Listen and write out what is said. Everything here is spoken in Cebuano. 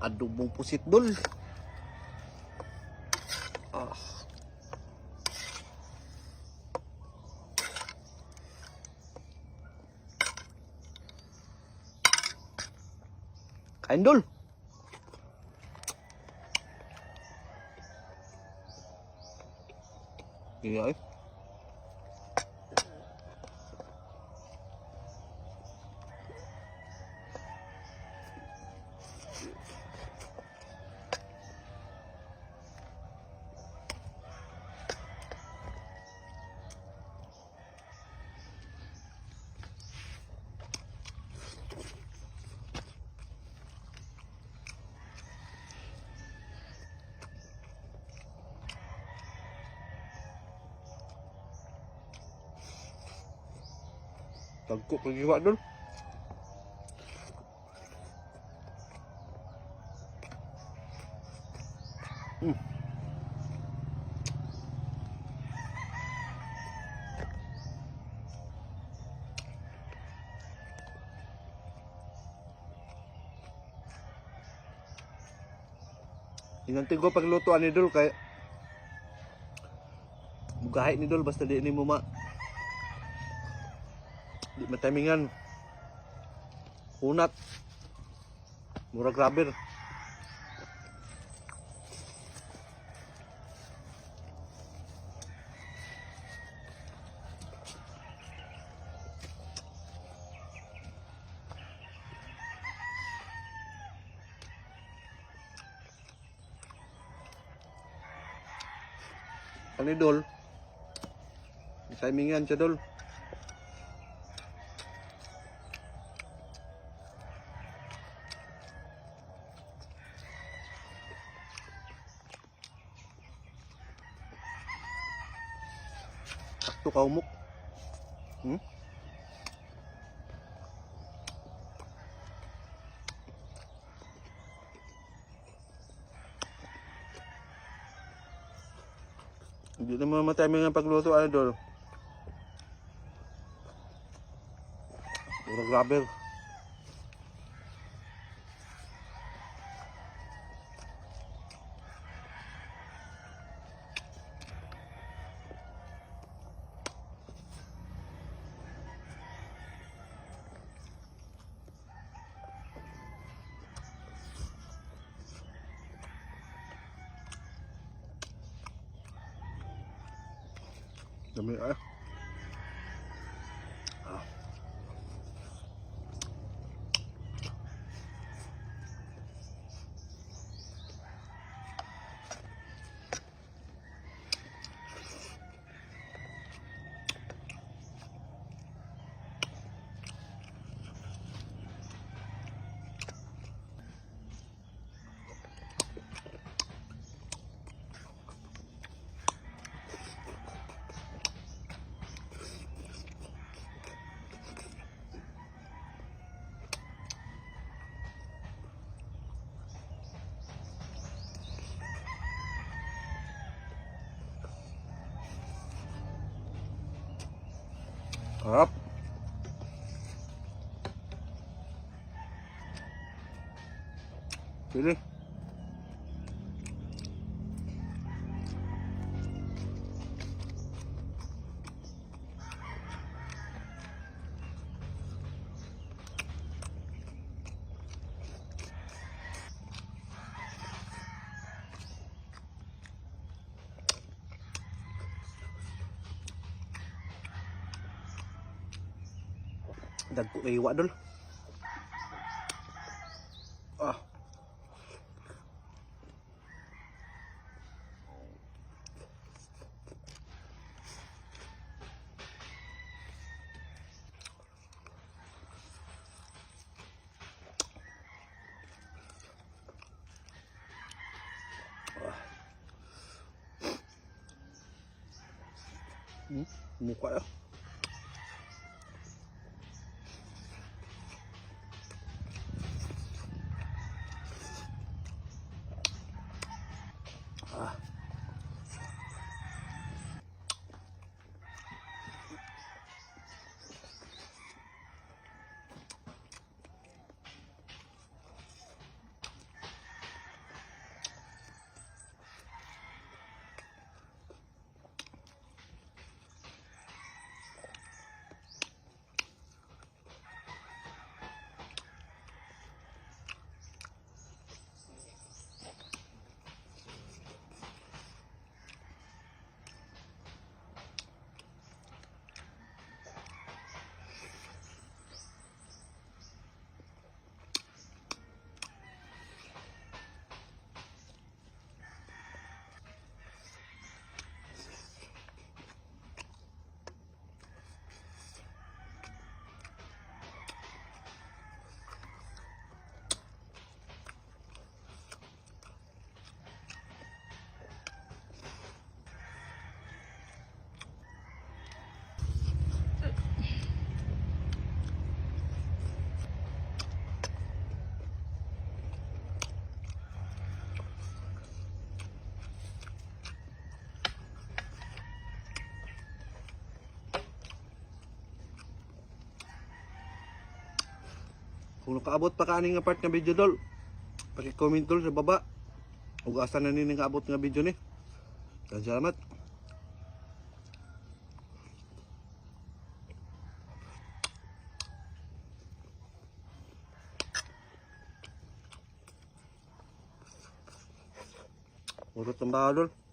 Adobong pusit, dol. Ah. Kain, dol. Iya eh. Tagko kag iwa, dol. Inantig ko pagluto ani, dol, kay mugahi ni, dol, basta di ni mo ma di matimingan. Kunat. Murag rubber. Ani, dol? Timingan siya, dol. Sakto kaumok. Hindi naman matiming ang pagluto, ano, dol. Puro rubber. Dami ah. Ah. Sarap. Pili. Dagko kay iwa, dol. Ah. Mukha ah. Ah. Kung nakaabot pa ka ani nga part nga video, dol, paki-comment, dol, sa baba. Ug asa na ni nakaabot nga video ni. Daghang salamat. Urot ang baka, dol.